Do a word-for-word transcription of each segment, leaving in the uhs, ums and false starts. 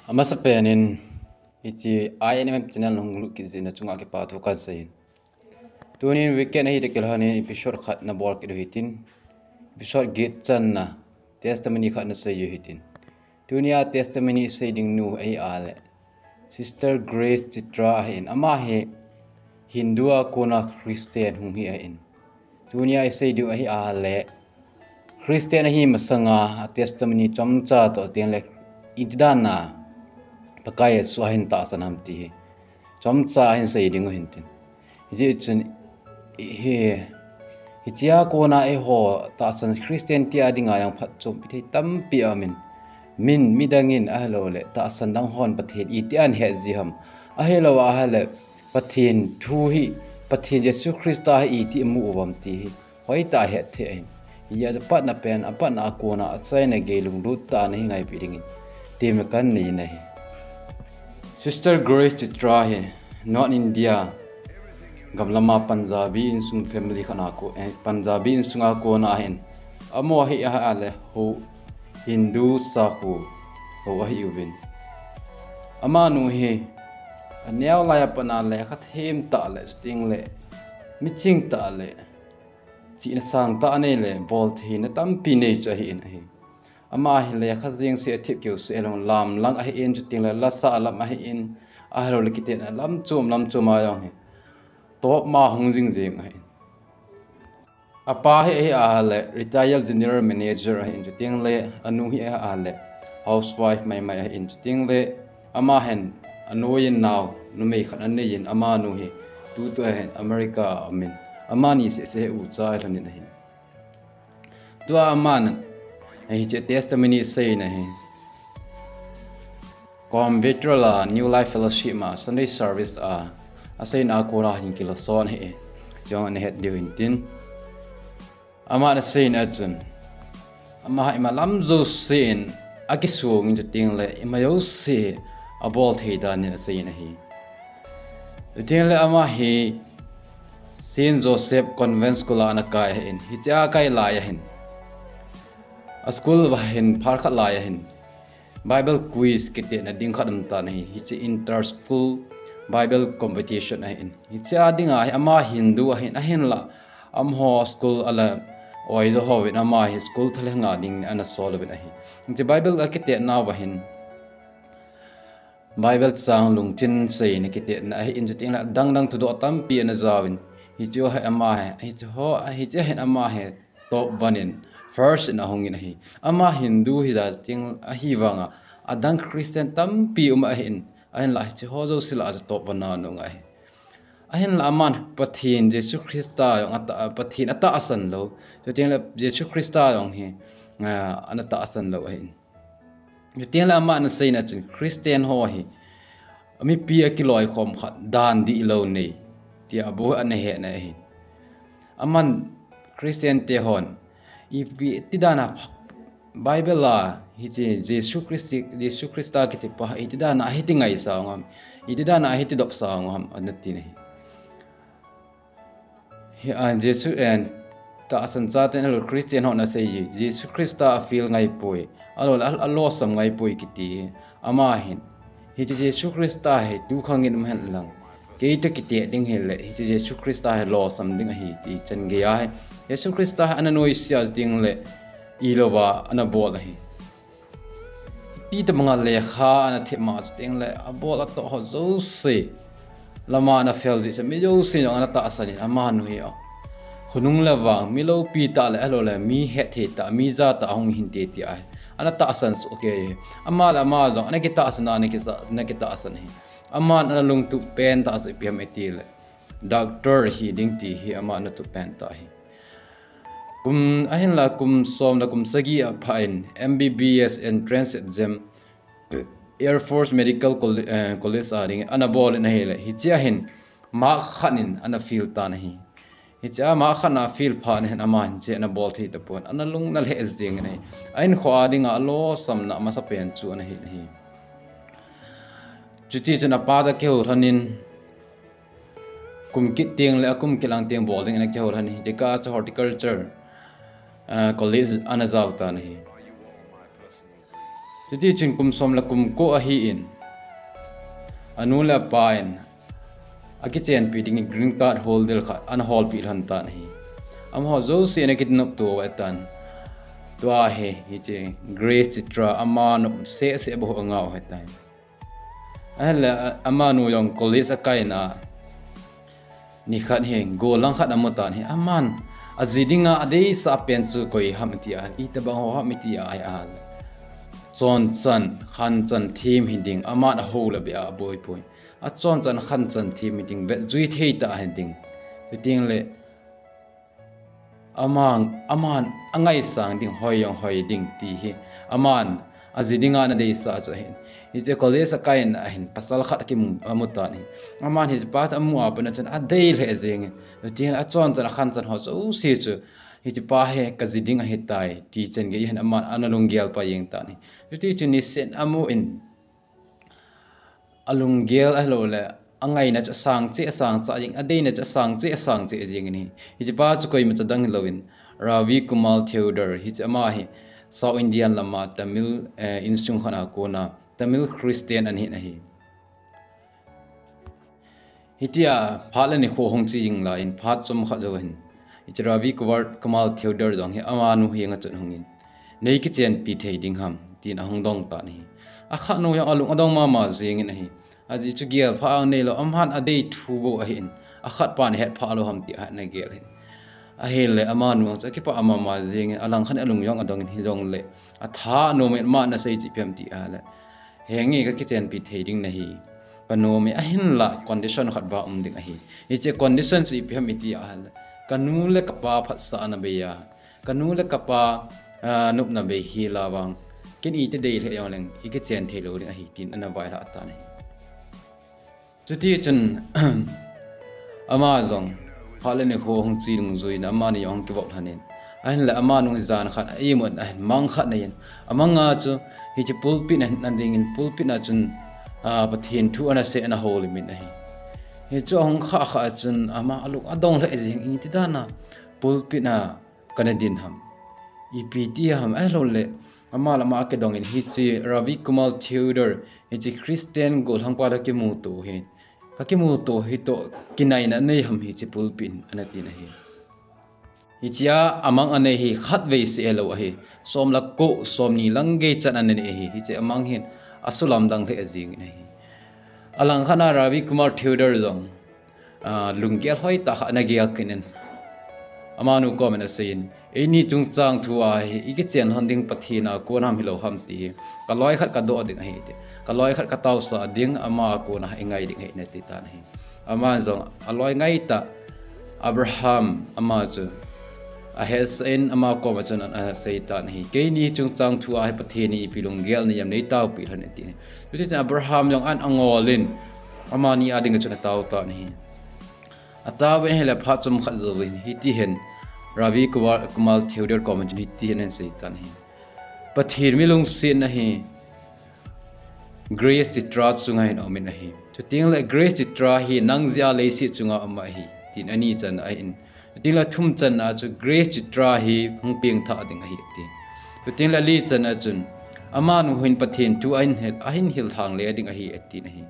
Amasapen in, hiche I N M channel hung lut kit jeh in nachunga kipa thu kasei in. Tunin weekend ahi tah kilhon in episode khat nabol kit u hitin. Episode get channa testimony khat nasei u hitin. Tunia testimony sei ding nu ahi a le Sister Grace Chitra ahin. Ama hi Hindu a kona Christian hung hi ahin. Tunia isei diu ahi a le Christian ahi masanga a testimony chomcha toh teng le iti dan a Pakai Jesu ahin tahsan ham ti hi chomcha ahin sei ding u hintin. Hijeh chun hi, hichea kona eiho tahsan Christian tia dinga jong phatchompi thei tampi aum in. Min midang in ahilou le tahsan dang hon Pathen iti ahin het ji ham. Ahilou ahile Pathen thu hi, Pathen Jesu Christa hi iti amu uvam ti hi hoitah a het thei ahin. Hijeh a patna pen, apatna a kona achaina gei lunglut tah a nahi ngaipi dingin temna kanei in ahi. Sister Grace Chitra hi North India gamlama Punjabi insung family khat a ko, eh, Punjabi insunga kona ahin. Amaho hi ahi a le ho Hindu sakhu ho ahiuvin. Amanu hi aneo lai a pat a le lekha them tah le, chuteng le miching tah le, chihna sangtah anei le boltheina tampi nei chu ahin ahi. Ama hi lekha jeng seh a thip keu seh a lom lam lang ahin, chuteng le lasa lam ahin, ahilou le kitetna lam chom lam chom a jong hi top ma hung jing jeng ahin. Apa hi ahi a le retired general manager ahin, chuteng le anu hi ahi a le housewife maimai ahin, chuteng le ama hin anoi in nao numei khat anei in, amanu hi tutua hin America a um in, amani seh seh hi ucha ahi lhonin ahin. Tua aman hiche testimony asei in ahi. Coimbatore a New Life Fellowship ma Sunday service a aseina a kona hin kilason ahi. Chong ana het diu hintin. Aman aseina chun ama hi ima lam jouse in akisong in, chuteng le ima jouse abol thei dan in asei in ahi. Chuteng le ama hi Saint Joseph Convent School a ana kai ahin, hichea akai lai ahin, a school va hin phat khat lai ahin Bible quiz kitetna ding khat aum tan ahi. Hiche inter school Bible competition ahin, hichea dinga hi ama Hindu ahin, ahinla amaho school a la oijo hovin ama hi school thalheng a ding ana sol uvin ahi. Hiche Bible a kitetna uva hin Bible chang lungchin seina kitetna ahin, chuteng le adang dang thudoh tampi ana jaovin, hiche ho hi ama hi, hiche ho, hiche hin ama hi top one in, first in ahung in ahi. Ama Hindu hijeh chun ahi vanga adang Christian tampi um ahin, ahinla hiche ho jouse lah a chu top one a ana um ahi. Ahinla aman Pathen Jesu Christa jong ata, Pathen atahsan lou, chuteng le Jesu Christa jong hi, ah, ana tahsan lou ahin. Chuteng le aman aseina chun Christian ho hi mipi akiloikhom khat dan dihlou nei tia bou ana hetna ahin. Aman Christian te hon ipi ti dan a Bible a hiche Jesu Christi, Jesu Christa kitipa hi iti dan a hiti ngaisang u ham, iti dan a hiti dopsang u ham ana tin ahi. Hi, ah, Jesu, eh, tahsan chaten ahilou Christian hon asei hi, Jesu Christa a fail ngaipoi, ahilou le a, alosam ngaipoi kiti hi. Ama hin, hiche Jesu Christa hi tukhang in um hen lang, kei toh kiteh ding hile hiche Jesu Christa hi losam ding ahi ti chan gei ahi. Jesu Christa hi ana noise a ding le ilouva ana bol ahi. Iti tabanga lekha ana thep ma chuteng le abol atoh ho jouse lama ana fail jeh chun mi jouse jong ana tahsan in, amanu hi o, khonung le vang mi loupi tah le ahilou le mi hetthei tah, mi ja tah ahung hinte tia hi ana tahsan soh kei hi. Ama le ama jong ana kitahsan a, ana kija, ana kitahsan hi. Aman ana lungtup pen tah chu ipi ham iti le doctor hi ding ti hi ama ana tup pen tah hi. Kum, ahinla kum som le kum sagi aphah in M B B S entrance exam Air Force Medical Colle-, eh, College a ding ana bol in ahile, hichea hin mark khat in ana fail tan ahi. Hichea mark khat na fail phat na hin ama hin hiche ana bol thei tapon, ana lung ana lheh jeng in ahi. A inkho a dinga alosamna amasapen chu ana hi, ana hi. Chuti chun apa toh kihou lhon in, kum kit teng le akum kit lang teng bol ding in akihou lhon in, hiche kah a chu horticulture, ah, college ana jao tan ahi. Chuti chun kum som le kum ko ahin, anu le apa in akichenpi dingin green card holder khat ana holpeh lhon tan ahi. Amaho jouse ana kinopto u ahitan. Tua hi, hiche Grace Chitra ama nop seh seh bou angah u ahitan. Ahinla, a, amanu jong college akaina nikhat hi, gollhang khat amu tan ahi. Aman aji dinga adeisah pen chu koi ham tia, itobang ho ham tia ahi a. Chonchan, khanchan them hiding, aman ahou le beh a aboipoi. Achonchan khanchan them hiding, vetjui thei tah hiding. Chutengle, aman, aman angaisang ding, hoi jong hoi ding ti hi aman aji dinga ana deisah chu ahin. Hiche college akaina ahin, pasal khat akimu, amu tan ahi. Aman hichepa chu amu a pat a chun adei lheh jengin. Chutengle achonchan akhanchan ho jouse chu, hichepa hi kaji ding ahitai, ti chan gei hin aman ana lunggel pai jeng tan ahi. Chuti chun niseh in amun, alunggel ahilouleh angaina chu asang cheh, asang cheh jeng, adeina chu asang cheh, asang cheh jengin ahi. Hichepa chu koimacha dang hilouvin, Ravi Kumar Theodore, hiche ama hi South Indian lama Tamil, eh, insung khat a kona Tamil Christian ana hin ahi. Hitia phat le nikho hung che jing laiyin, phat chomkhat jou hin, hiche Ravi Kumar, Kumar Theodore jong hi amanu henga chun ahungin, "Nei kichenpi thei ding ham?" tin ahung dong tan ahi. Akhat nu jong alung adong mama jengin ahi. Ajeh chu gel pha anei lou, aman adei thu bou ahin, akhat pan ahet pha lou ham ti ana gel ahin. Ahile amanu jong chu akipah mama jengin, alang khat in alung jong adongin, hijongle atha nom in, "Ama nasei chu ipi ham?" ti ahile, "Henge, kakichenpi thei ding nahi, kanom e, ahinla condition khat vang um ding ahi. Hiche condition chu ipi ham iti ahile, kanu le kapa phatsahna bei a, kanu le kapa, ah, nopna bei hila vang, ken iti dei lheh jongleng ikichen thei lou ding ahi," tin ana vailhah tan ahi. Chuti chun ama jong phat le nikho hung che dungjuiyin amani jong hung kivop lhonin, ahinla amanu hi jan khat a imut ahin, mang khat aneiyin, amanga chu hiche pulpit a ana dingin, pulpit a chun, ah, Pathen thu ana sei, ana houlimin ahi. Hichu ahung khah khah a chun ama alung adong lheh jengin, "Iti dan a pulpit a kana din ham? Ipi ti ham?" Ahilouleh ama le ama akidongin, "Hiche Ravi Kumar Theodore, hiche Christian gollhangpa toh kimuto hi, kakimuto hi toh kinaina nei ham hiche pulpit in?" ana tin ahi. Hichea amang anei hi khatvei seh hilou ahi. Som le ko, somni lang gei chan ana nei ahi. Hiche amang hin asulamdang lheh jengin ahi. Alang khat a Ravi Kumar Theodore jong, ah, lunggel hoitah khat ana gel kit in, amanu komin aseiyin, "Eini chungchang thu a hi ikichen lhon ding Pathen a kon ham hilou ham ti hi kaloi khat kadoh ding ahi," ti. "Kaloi khat kataosah ding, ama a kon a ingai ding ahi," ana ti tan ahi. Aman jong aloi ngaitah Abraham, ama chu ahetsah in ama koma chun ana sei tan ahi. "Keini chungchang thu a hi Pathen in ipi lunggel anei ham, nei taopeh lhon in," ati. Chuti chun Abraham jong ana ngolin, amani a dinga chun atao tan ahi. Ataovin ahile phat chomkhat jouvin, hiti hin Ravi Kumar, Kumar Theodore koma chun hiti hin ana sei tan ahi. Pathen mi lungsetna hi Grace Chitra chunga hin aumin ahi. Chutengle Grace Chitra hi nang jeh a leiset chunga um ahi, tin ani channa ahin. Chutengle thum channa chu Grace Chitra hi hung pengthah ding ahi, ati. Chutengle ali channa chun, amanu hin Pathen thu ahin hil, ahin hil lhang le ding ahi, atin ahi.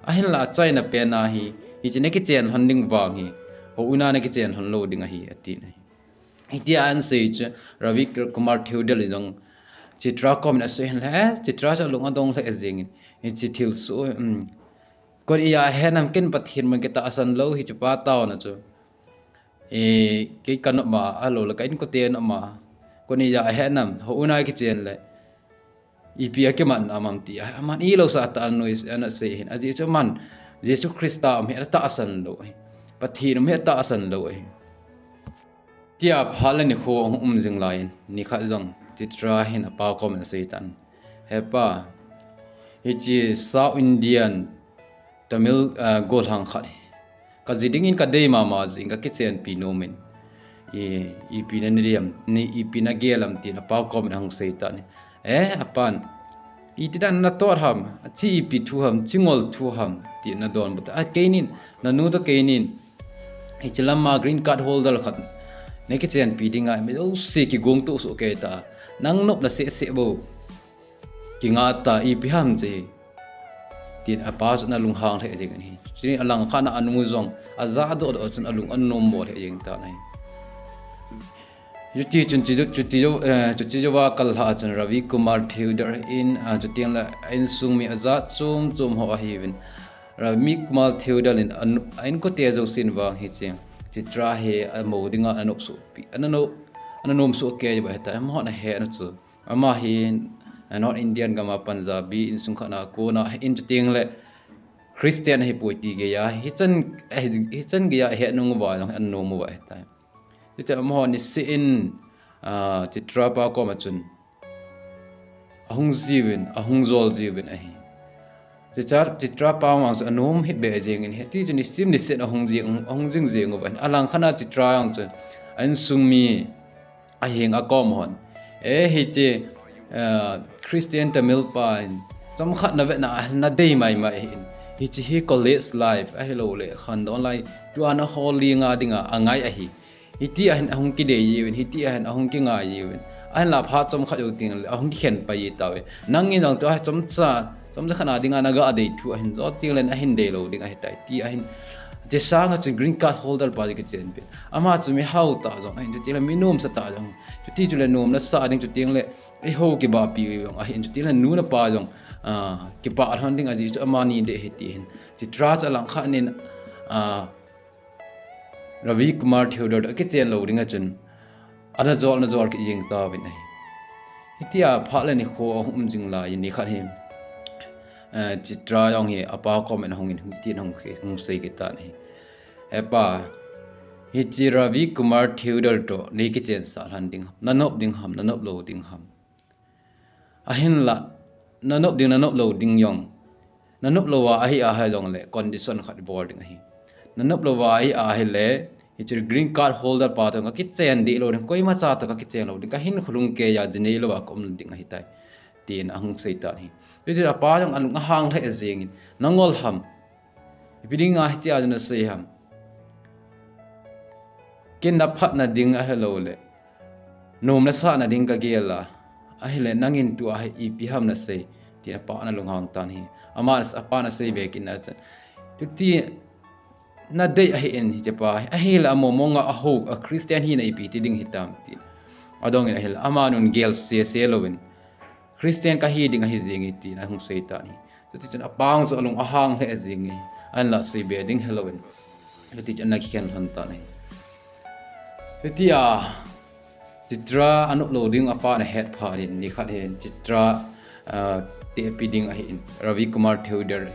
Ahinla achaina pen a hi, hiche nakichen lhon ding vang hi, houin a nakichen lhon lou ding ahi, atin ahi. Hitia ana sei chu, Ravi Kumar Theodore in jong Chitra komin asei hin le, Chitra chu alung adong lheh jengin, hiche thilsoh, um, koi in ahet nam, ken Pathen mun kitahsan lou, hichepa taona chu, eh, kei kanop ma, ahilouleh ka inkote anop ma, koi in ahet nam, houin a kichen le ipi akiman nam ham ti a, aman ilousah tah a ana sei hin. Ajeh chu aman Jesu Christa um hi atahsan lou ahi. Pathen um hi atahsan lou ahi. Tia phat le nikho ahung um jing laiyin, nikhat jong Chitra hin apa koma asei tan, "He pa, hiche South Indian Tamil, ah, gollhang khat hi kaji dingin kadei mama jingin kakichenpi nomin, i, ipi nadei ham, nei ipi nagel ham?" tin apa komin ahung sei tan ahi. "Eh, apan, iti dan natot ham? Hiche ipi thu ham, hiche ngol thu ham?" tin ana donbut tan ahi. "Keinin, nanu toh keinin, hiche lama green card holder khat nakichenpi dinga mi jouse kigong toh soh kei ta, nang nopna seh seh bou kinga ta, ipi ham che hi, tin apa chu ana lunghang lheh jeng in ahi. Chuin alangkhat a anu jong aja doh doh chun alung ana nom mo lheh jeng tan ahi. Chuti chun chuti, chuti, eh, chuti jouva kal lhah chun Ravi Kumar Theodore in, ah, chuteng le a insung mi ajat chom chom ho ahiuvin. Ravi Kumar Theodore in a, a inkote jousen vang hiche Chitra hi amo dinga ana nopsuh pi, ana no, ana nomsuh kei uva ahitai. Amahon ahet u chu, ama hi, eh, North Indian gam a Punjabi insung khat a kon a ahin, chuteng le Christian ahipoi ti geiya, hichan, eh, hichan geiya ahet nung uva jong ana nom uva ahitai. Chuti amahon niseh in, ah, Chitra pa koma chun ahung jiuvin, ahung jol jiuvin ahi. Chitra, Chitra pa vang chu anom hih beh jeng in, hiti chun nisim niseh in ahung jing, ahung jing jeng uva ahin. Alangkhat a Chitra jong chun a insung mi aheng a kom hon, "Eh, hiche, ah, Christian Tamil pa in chomkhat na vetna nadei mai mai ahin. Hiche hi college life ahilou le khandon lai, tua nahol lhing a dinga angai ahi. Hiti ahin ahung kidei jiuvin, hiti ahin ahung kingai jiuvin. Ahinla phat chomkhat jou teng le ahung kikhen pai tauve. Nangin jong tua hi chomcha, chomcha khat na dinga naga dei thu ahin, jou teng le ahin dei lou ding ahitai," ti ahin. Chusanga chun green card holder pa chu kichen pen. Ama chu mihao tah jong ahin, chuteng le mi nomsa tah jong. Chuti chule nomna sa ding, chuteng le eiho kibahpi jong ahin, chuteng le nu le pa jong, ah, kipah lhon ding ajeh chu amani dei ahi ti ahin. Chitra chu alangkhat in, ah, Ravi Kumar Theodore toh akichen lou ding a chun ana jol, ana jol kit jeng tauvin ahi. Hitia phat le nikho ahung um jing lai in nikhat hi, eh, Chitra jong hi apa koma ahungin hitin ahung, ahung sei kit tan ahi. "He pa, hiche Ravi Kumar Theodore toh nei kichen sah lhon ding ham, nanop ding ham, nanop lou ding ham? Ahinla, nanop ding, nanop lou ding jong, nanop louva ahi ahi jongle condition khat bol ding ahi. Nanop louva ahi ahile, hiche green card holder pa toh kakichen deh lou ding, koimacha toh kakichen lou ding, kahinkho lhung keiya jinei louva kaum ding ahitai," tin ahung sei tan ahi. Chuti chun apa jong alung ahang lheh jeng in, "Nangol ham? Ipi dinga hitia nasei ham? Ken naphatna ding ahilou le nomna sahna ding kagel a, ahile nangin tua hi ipi ham nasei," tin apa ana lunghang tan ahi. Ama, apa ana sei be kit na chun, "Chuti nadei ahin hiche pa hi, ahile amo mong a ahou, a Christian hina ipi ti ding hitam," tin adongin ahile aman gel sese louvin, "Christian kahi ding ahi jenge," tin ahung sei tan ahi. Chuti chun apa jong chu alung ahang lheh jenge. Ahinla sei be ding helouvin, chuti chun ana kikhen lhon tan ahi. Chutia Chitra anop lou ding apa ana het phat in, nikhat hin Chitra, ah, tehpi ding ahin, Ravi Kumar Theodore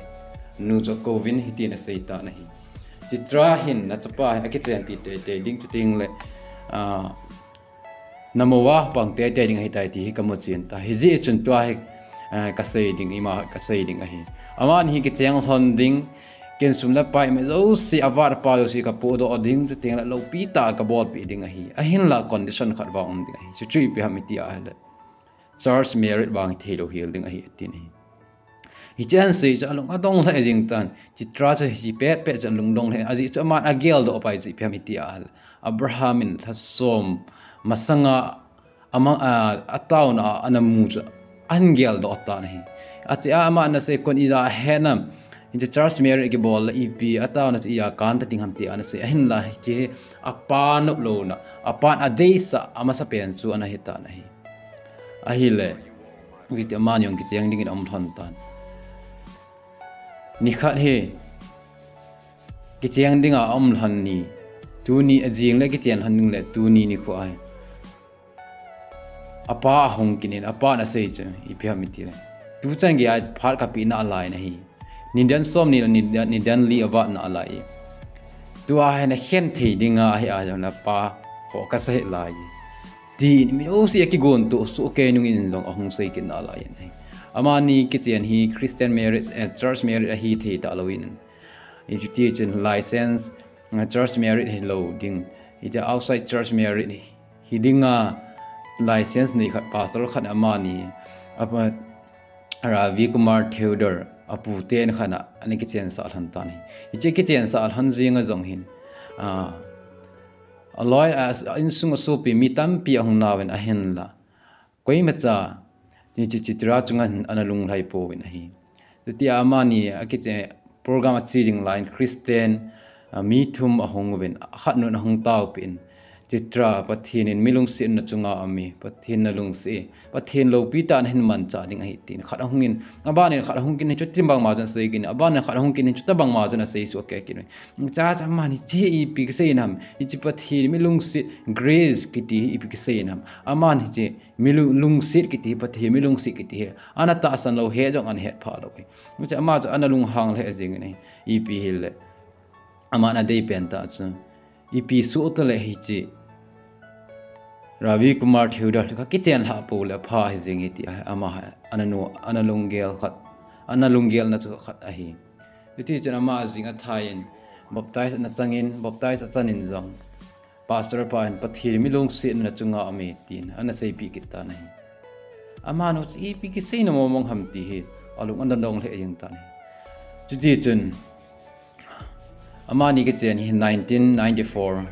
nu chu akouvin hitin asei tan ahi. Chitra hin nachapa hi akichenpi teitei ding, chuteng le, ah, namo a pang teitei ding ahitai ti hi kamu chen tai. Hijeh chun tua hi, eh, kasei ding, ima kasei ding ahi. Amani hi kicheng lhon ding, ken sum le pai ima jouse, avat apa jouse kapohdoh ding, chuteng le loupi tah kabolpeh ding ahi. Ahinla condition khat vang um ding ahi. Chuchu ipi ham iti ahile, church marriage vang thei lou hel ding ahi, atin ahi. Hiche asei chu alung adong lheh jeng tan. Chitra chu hiche pet pet chu alung dong lheh. Ajeh chu aman ageldoh pai chu ipi ham iti ahile, Abraham in lhasom masanga ama, a, ataona a ana mu chu ahin geldoh tan ahi. Atia aman asei kon ija ahet nam. Hiche church marriage kibol le ipi ataona chu ija kan ta ding ham ti ana sei. Ahinla hiche hi apa nop louna, apan adeisah amasapen chu ana hitan ahi. Ahile, hitia amani jong kicheng dingin aum lhon tan. Nikhat hi kicheng dinga aum lhon ni, tuni ajing le kichen lhon ding le tuni nikho ahi. Apa ahung kit in, apan asei chu ipi ham iti le, tuchan geiya phat kapeh nalai nahi. Nidan som ni le nidan, nidan li avat nalai. Tua hi nakhen thei dinga ahi a jong le apa kho kasa hih lai, tin mi jouse akigon toh soh kei nungin jong ahung sei kit nalai in ahi. Amani kichen hi Christian marriage, eh, church marriage ahi thei talou in, hichuti chun license, eh, church marriage hilou ding, hiche outside church marriage hi dinga license nei khat, pastor khat amani, apa, Ravi Kumar Theodore aputen khat a ana kichensah lhon tan ahi. Hiche kichensah lhon jenga jong hin, a, aloi, a, insung asopi mi tampi ahung nauvin ahinla, koimacha Hiche Chitra chunga hin ana lunglhai pouvin ahi. Chutia amani akiche program ache jing laiyin Christian, ah, mi thum ahung uvin, khat nun ahung taopeh in, Chitra, Pathen in mi lungsetna chunga aum e, Pathen nalungset e, Pathen loupi tah nahin manchah ding ahi tin. Khat ahung in, abanin khat ahung kit in, chuti bangma chun asei kit in, abanin khat ahung kit in, chuti bangma chun asei soh kei kit in. Chuche chu amani hiche ipi kisei ham, hiche Pathen mi lungset, grace kiti hi ipi kisei ham. Amani hiche mi lu-, lungset kiti hi Pathen mi lungset kiti hi ana tahsan lou, het jong ana het pha lou hi. Hiche ama chu ana lunghang lheh jeng in ahi, ipi hile. Aman adei pen tah chu, ipi soh tale hiche Ravi Kumar Theodar chu kakichenlhah pou le apha hijeng e tia ama ana nu, ana lunggel khat, ana lunggelna chu khat ahi. Chuti chun ama ajing athai in, baptize ana chang in, baptize achan in jong, Pastor pa hin Pathen mi lungsetna chunga aum e tin ana seipeh kit tan ahi. Amanu chu ipi kiseina mong mong ham ti hi alung ana dong lheh jeng tan ahi. Chuti chun amani kichen hi nineteen ninety-four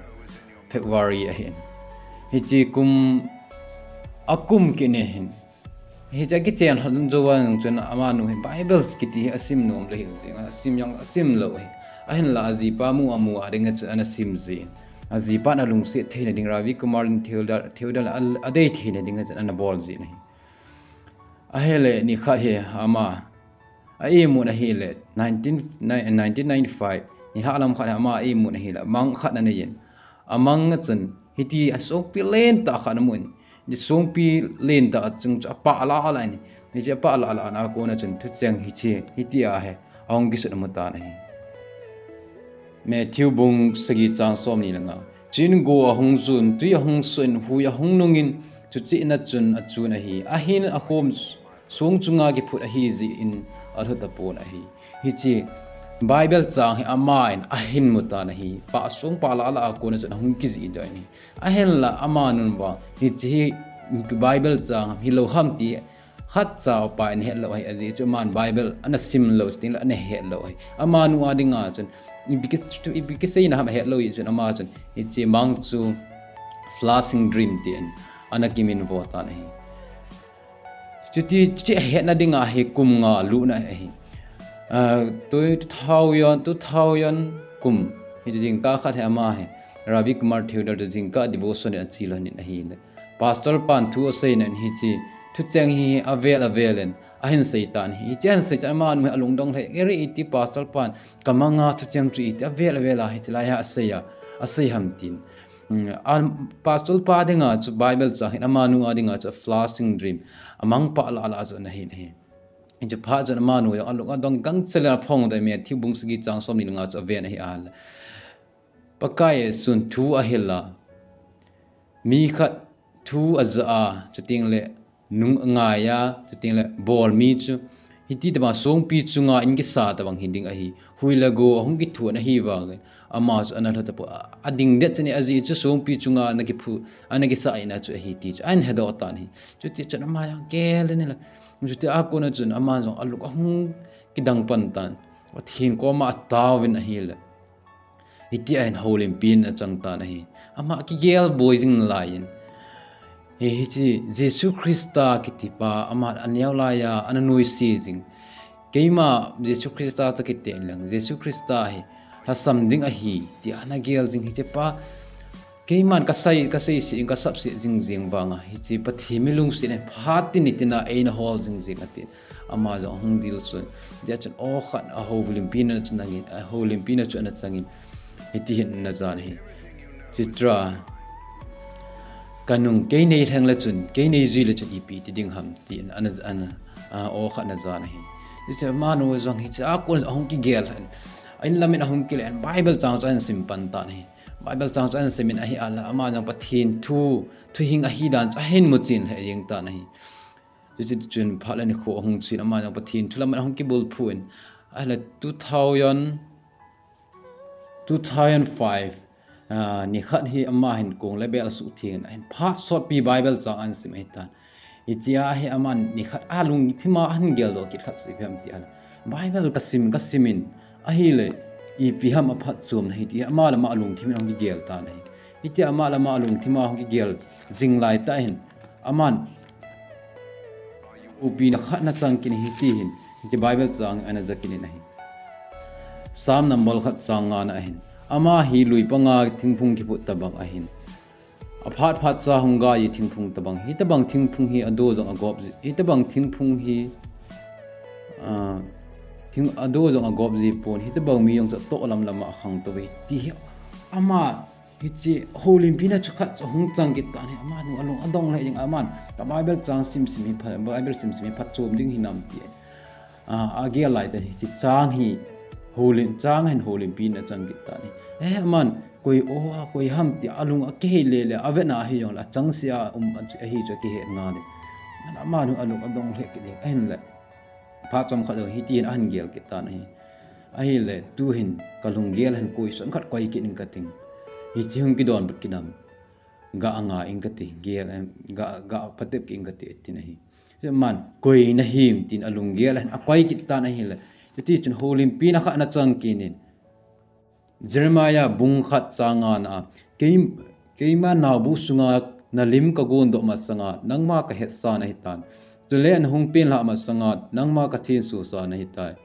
February ahin. Hiche kum, akum kit ni hin, hiche kichen lhon jou vang chun amanu hi Bible kiti hi asim nom lheh jeng, asim jong asim lou hi. Ahinla ajipa mu amu a dinga chun ana sim jin, ajipan alungset theina ding, Ravi Kumar in Theodar, Theodar a, adei theina dinga chun ana bol jin ahi. Ahile nikhat hi ama a-imut ahile, nineteen, nineteen ninety-five, nilhah lam khat hi ama a-imut ahile, mang khat ana nei in. Amang a chun hiti asongpi lentah khat amun, hiche songpi lentah a chung chu apah lah lah in, hiche apah lah lah na a kona chun thucheng hiche, hitia hi ahung kisut amu tan ahi. Matthew bung sagi chang somni le nga. Chuin go ahung jun, tui ahung sun, hui ahung nungin, chuche na chun achun ahi. Ahin akhom song chunga kiphut ahi jeh in alhut tapon ahi. Hiche Bible chang hi aman ahin mu tan ahi. Pah song pah lah lah a kona chun ahung kijih doh in ahi. Ahinla amanun vang hiche hi Bible chang hilou ham ti khatcha upa in ahet lou ahi, ajeh chu aman Bible ana sim lou, chutengle ana het lou ahi. Amanu a dinga chun ipi ki, ipi kiseina ham ahet lou jeh chun ama chun hiche mang chu Flashing Dream tin ana kiminvo tan ahi. Chuti, chuti ahetna dinga hi kum nga lutna ahi. Ah, two thousand, two thousand kum. Hiche jingkah khat hi ama hi, Ravi Kumar Theodar chu jingkah devotion in ache lhonin ahile, Pastor pan thu aseina in hiche thucheng hi avel avel in ahin sei tan ahi. Hiche ahin sei chun amanu hi alungdong lheh, "Ere, iti Pastor pan kamanga thucheng chu iti avel avel a hiche lai hi asei a, asei ham," tin. Hmm, a Pastor pa dinga chu Bible chang hin amanu a dinga chu Flashing Dream, amang pah lah lah chu ana hin ahi. Hiche phat chun amanu jong alung adong gangchel in aphong doh in Matthew bung sagi chang somni le nga chu aven ahi ahile, Pakai Jesun thu ahil a, mi khat thu ajah a, chutengle nung angai a, chutengle bol mi chu hiti tobang songpi chunga in kisa tobang hi ding ahi. Hui le go ahung kithun ahi vangin ama chu ana lha tapon, ading det chun ajeh chu songpi chunga ana kiphu, ana kisa ahina chu ahi ti chu ahin hedoh tan ahi. Chuti chun ama jong gel in ahile, chuti a kona chun ama jong alung ahung kidang pan tan, Pathen koma ataovin ahile, hitia hin houlimpi in achang tan ahi. Ama kigel boi jing laiyin, hi, hiche Jesu Christa kiti pa ama aneo laiya ana nuisat jing. Keima Jesu Christa toh kiten leng, Jesu Christa hi lhasam ding ahi tia ana gel jing hiche pa. Keiman kasei, kasei sih in kasap sih jing jing vanga hiche Pathen mi lungset in phat tin nitin a eina hol jing jing atin. Ama jong ahung dil chun, hijeh chun aw khat a houlimpina chu ana changin, a houlimpina chu ana changin, hiti hin ana jan ahi. Chitra, kanung kei nei lheng le chun, kei nei jui le chun ipi ti ding ham, tin ana, ana, a, aw khat ana jan ahi. Chitra amanu jong hiche a kon ahung kigel in, a in lamin ahung kile in, Bible chang chu ahin sim pan tan ahi. Bible chang chu ahin simin ahi ahile, ama jong Pathen thu, thuhing ahi dan chu ahin muchen lheh jeng tan ahi. Chuti chun phat le nikho ahung chen, ama jong Pathen thu lamin ahung kibulphu in, ahile two thousand, two thousand five, ah, nikhat hi ama hin kong le bel asuhtheng in, ahin phat sotpi Bible chang ahin sim ahitan. Hitia hi aman nikhat a lungthima ahin geldoh kit khat chu ipi ham ti ahile, Bible kasim, kasimin, ahile ipi ham aphatchomna hi ti ama le ama alungthim in ahung kigel tan ahi. Hitia ama le ama alungthima ahung kigel jing laitah hin, aman Thupina khat na chang kit in ahi ti hin, hiche Bible chang ana ja kit in ahi. Psalm number khat chang nga na ahin. Ama hi lui panga thingphung kiphut tabang ahin. Aphat phat cha hung gai thingphung tabang. Hitabang thingphung hi ado jong agop ji. Hitabang thingphung hi, ah, thing, ado jong agop ji pon. Hitabang mi jong chu toh lam lam a khangtou ve ti hi. Ama hiche houlimpi na chu khat chu hung chang kit tan ahi. Amanu alung adong lheh jeng aman. Ka Bible chang sim sim hi pha, Bible sim sim hi phatchom ding hinam ti. A, agel lai tah hiche chang hi houlim, chang hin houlimpi na chang kit tan ahi. Eh, aman, koi o, koi ham ti alung akihei le le, avet na ahi jong le, achangseh a um, ahi chu akihet ngal e. Amanu alung adong lheh kit e, ahin le. Phat chomkhat jong hitin ahin gel kit tan ahi. Ahile, tu hin, ka lunggel hin koi son khat koi kit ing kati. Hiche hung kidonbut kit nam. Ga anga ing kati, gel, em, ga, ga patep kit ing kati, tin ahi. Man, koi nahim tin alunggel ahin, akoi kit tan ahile. Chuti chun houlimpi na khat na chang kit in. Jeremiah bung khat chang nga na a. Kei, keima naobu sunga nalim kagon doh masanga, nangma kahetsa nahitan. Chule nahung penlhah masanga, nangma kathensosa nahitai.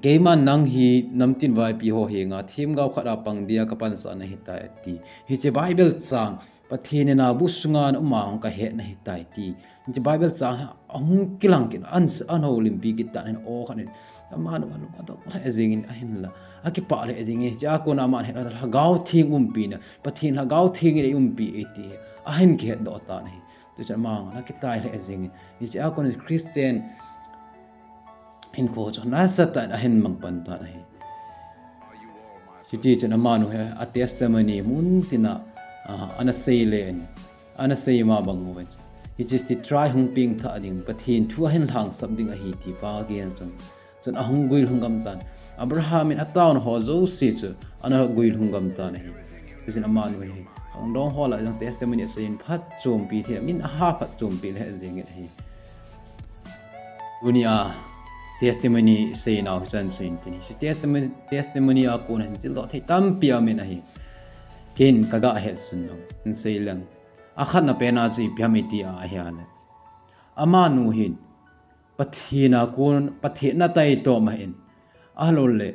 Keiman nang hi namtin vaipi ho henga themgao khat a pang dia kapansah nahitai ati. Hiche Bible chang, Pathen in naobu sunga na um a hung kahet nahitai ti. Hiche Bible chang ahung kilang kit in, an houlimpi kit tan ahin o khat in. Amanu alung adong lheh jeng in ahinla. Akipah lheh jeng in, hichea kona aman het lhagao theng umpi na. Pathen lhagao theng in eiumpi e ti. Ahin kihet doh tan ahi. Chuche amanu akitai lheh jeng in. Hichea kona Christian hinkho chu nasatah in ahin mang pan tan ahi. Chuti chun amanu hi a testimony mun tina, ah, ana sei le in, ana sei ma bang uvin. Hiche Chitra hung pengthah ding, Pathen thu ahin lhangsap ding ahi ti pa gen chun. Chun ahung guilhung gam tan. Abraham in ataona ho jouse chu ana guilhung gam tan ahi. Chuti chun amanu hi khangdong ho lah jong testimony asei in phatchompi thei, min aha phatchompi lheh jeng in ahi. Tunia testimony seinau hi chan seiyin tin. Hiche testimony, testimony a kona hin thil doh thei tampi aum in ahi. Ken kaga hetsun nom. Hin sei leng. Akhatna pen a chu ipi ham iti a ahile. Amanu hin Pathen a kon, Pathen na taitom ahin. Ahilou le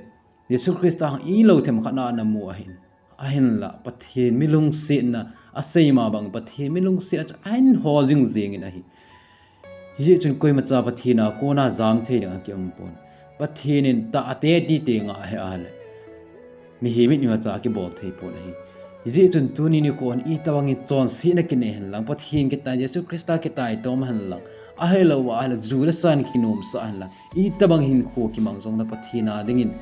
Jesu Christa hung ilou themkhat na ana mu ahin. Ahinla, Pathen mi lungsetna, asei ma bang, Pathen mi lungsetna chu ahin hol jing jeng in ahi. Hijeh chun koimacha Pathen a kona jam thei ding akium pon. Pathen in tahte ati teng ahi ahile. Mihem in imacha akibol thei pon ahi. Hijeh chun tuni nikho hin itobang in chonsetna kinei hen lang, Pathen kitai, Jesu Christa kitaitom hen lang. Ahilou ahile, ju le sa in kinomsah hen lang. Itobang hinkho kimang jongle Pathen a dingin,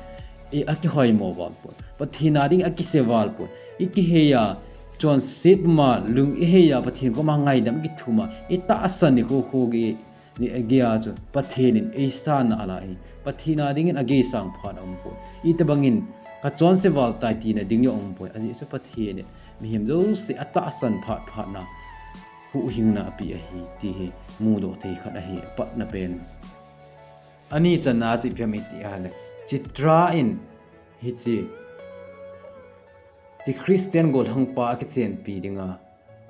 i akihoimo val pon. Pathen a dingin akise val pon. I kihei a, chonset ma, lung i hei a, Pathen koma ngaidam kithum a, i tahsan i kho kho gei, ni agei a chu, Pathen in eisanna ala ahi. Pathen a dingin ageisang phat aum pon. Itobang in, kachonse val tai tina ding jong aum pon. Ajeh chu Pathen in, mihem jouse atahsan phat phat na, huhhingna apeh ahi, ti hi mudoh thei khat ahi, apatna pen. Ani channa chu ipi ham iti ahile. Chitra in hiche, hiche Christian gollhangpa akichenpi dinga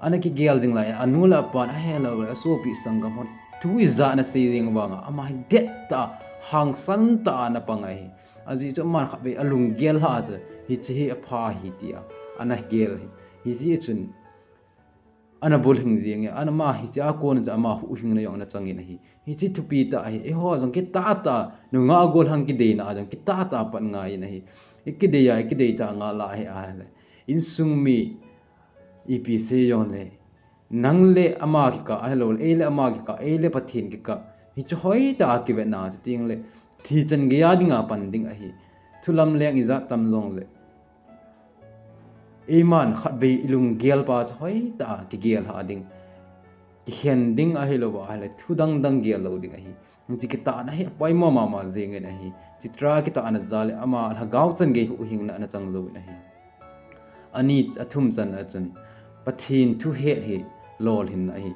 ana kigel jing lai, anu le apan ahelou le asopi sanggam hon thu ijat ana sei jing vanga, ama hi dettah a, hangsan tah a ana pang ahi. Ajeh chu aman khatvei alunggel lhah a chu, hiche hi apha ahi tia ana gel ahi. Hijeh chun, ana bulhing jeng e, ana ma hiche a kona chu ama huhhingna jong ana chang in ahi. Hiche thupi tah ahi, eiho jong kitah tah, nungah gollhang kideina a jong kitah tah a pat ngai in ahi. I kidei a, i kidei tah ngal a ahi ahile. Insung mi, ipi sei jongle. Nang le ama kikah, ahilou le, ei le ama kikah, ei le Pathen kikah. Hichu hoitah a kivetna, chuti le. Thi chan gei a dinga pan ding ahi. Thu lamleng ijat tam jongle. Eiman khatvei ilunggel pa chu hoitah a kigel lhah ding. Kikhen ding ahilou ahile thu dang dang gel lou ding ahi. Hiche kitahna hi apoimo mama jeng in ahi. Chitra kitahna jal le ama lhagao chan gei huhhingna ana chang jou in ahi. Ani athum channa chun Pathen thu het hi lolhinna ahi.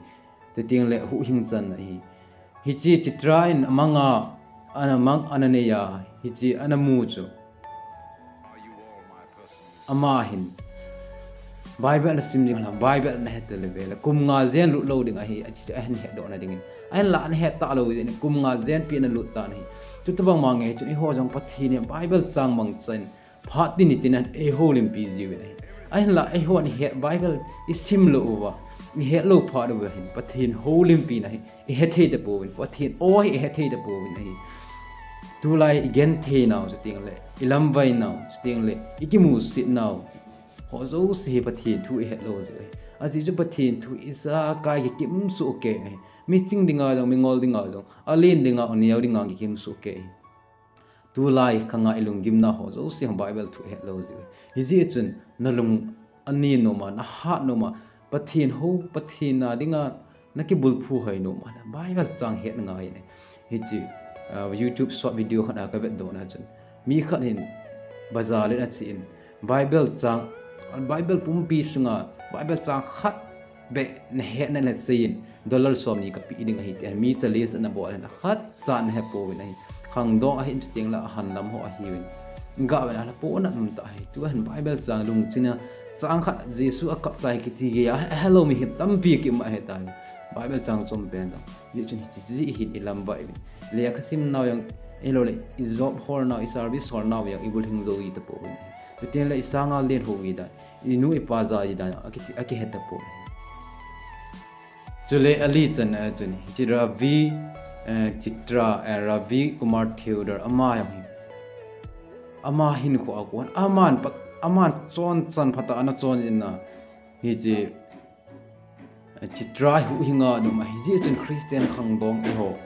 Chuteng le huhhing channa ahi. Hiche Chitra in amang a, ana mang ana nei a, hiche ana mu chu. Ama hin. Bible na sim ding la, Bible na het le vele. Kum nga jen lut lou ding ahi, ahin het doh na dingin. Ahinla ana het talou ding, kum nga jen pi na lut ta na hi. Chuti bang ma nge chun eiho jong Pathen in Bible chang mang chan phat tin tin an eiho limpi jiu in ahi. Ahinla eiho ni het Bible i sim lou uva, i het lou phat uva hin Pathen ho limpi na hi. I het thei ta pouvin, Pathen o hi i het thei ta pouvin ahi. Tulai i gen thei nau, chuting le, i lamvai nau, chuting le, i kimusit nau. Ho jouse hi Pathen thu i het lou jeh ahi. Ajeh chu Pathen thu i jakai kikim soh kei ahi. Mi ching dinga jong, mi ngol dinga jong, alen dinga, aneo dinga kikim soh kei ahi. Tulai khanga i lunggim na ho jouse hi Bible thu i het lou jeh ahi. Hijeh chun na lung ani nom a, na hat nom a, Pathen ho, Pathen a dinga na kibulphu hoi nom a, Bible chang het ngai ne. Hichi, ah, YouTube short video khat a ka vet doh na chun, mi khat hin bazar le na chi in, Bible chang, Bible pumpi sunga, Bible chang khat beh na het na le sei in, dollar som ni ka pi ding ahi ti, mi challenge na bol na khat chan he pouvin ahi. Khangdong ahin chuting la ahan lam ho ahiuvin. Ga ve na la po na um ta ahi. Tu ahin Bible chang lungchina chang khat Jesu a kap tai kiti ge a, hello mi hi tampi ki ma he tai. Bible chang chom pen da. Ni chun hichi ji hin i lamvai uvin. Lekha sim nau jong, i lo le, i job hol nau, i service hol nau jong, i bul hing jou i ta pouvin. Chuting le i sanga len ho i da. I nu i pa ja i da. Aki, aki het ta pou. Chule ali chan a chun, hichi Ravi, eh, Chitra, eh, Ravi Kumar Theodore, ama jong hi. Ama hinkho a kon, aman pa, aman chon chan phat a ana chon in na. Hichi, eh, Chitra hi huhhing a nom ahi, hijeh chun Christian khangdong eiho.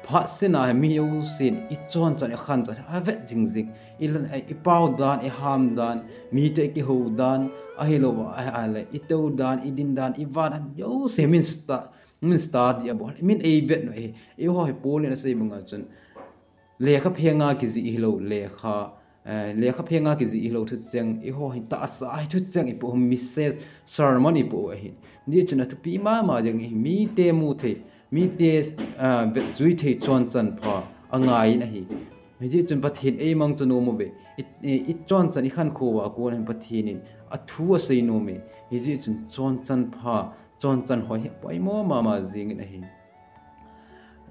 Phat sina hi mi jousen, i chon chan, i khan chan, a vet jing jing. I lan, i pau dan, i ham dan, mite i kihou dan, ahilou, a, a le, i tou dan, i din dan, i va dan, jouse min sta, min study a bol, min ei vet nau ahi, eiho hi Paul in asei banga chun, lekha phenga kijih hilou, lekha, eh, lekha phenga kijih hilou thucheng, eiho hi tahsa hi thucheng i po, message, sermon i po ahi. Ni chun athupi mama jeng hi, mite mu thei, mite, ah, vet jui thei chon chan pha angai in ahi. Hijeh chun Pathen eimang chu nom uve. I, i, i chon chan i khankho uva kon hin Pathen in athu asei nom e. Hijeh chun chon chan pha, chon chan hoi hi poimo mama jing in ahi.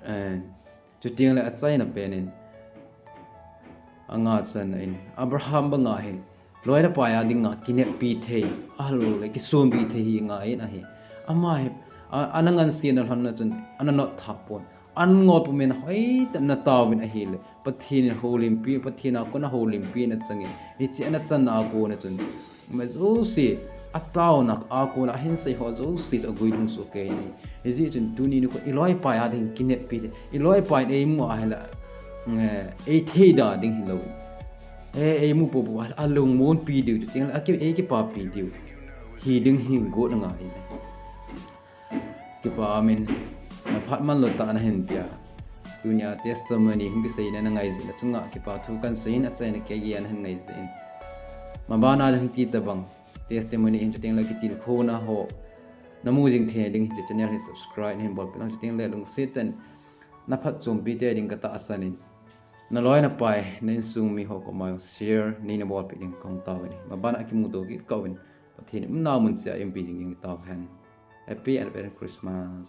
Eh, chuting le achaina pen in anga chan in Abraham banga hi Loi le pai a dinga kineppi thei, ahilou le kisonpi thei hi ngai in ahi. Ama hi, a, ana ngansi na lhon na chun, ana not tha pon. An ngol pumin hoitah in ana taovin ahile, Pathen in houlimpi, Pathen a kona houlimpi na changin, hichi ana channa a kona chun, mi jouse, ataona a kona ahin sei ho jouse chu aguilhung soh kei in ahi. Hijeh chun tuni nikho, i loi pai a ding kineppi thei, i loi pai in eimu ahile, eh, ei theida ding hilou. E, eimu popo, a, alungmonpi diu, chuting le, aki, ei kipapi diu. Hi ding hi got ngai. Kipa amin, na phat man lou tah nahin pia. Tunia testimony hin kisei na na ngai jeh in, achunga kipa thu kan sei in achaina kei a nahin ngai jeh in. Mabana jong hiti tabang, testimony hin chuting le kitilkhouna ho. Namu jing thei ding hin channel hi subscribe nahin bolpeh lang chuting le lungset tah in na phatchompi tei ding katahsan in. Na loi na pai, na insung mi ho koma share, nei na bolpeh ding kahung tao in. Maban a kimuto kit kauvin. Pathen in umna mun cheh a eiumpi ding in tao hen. Happy Advent Christmas.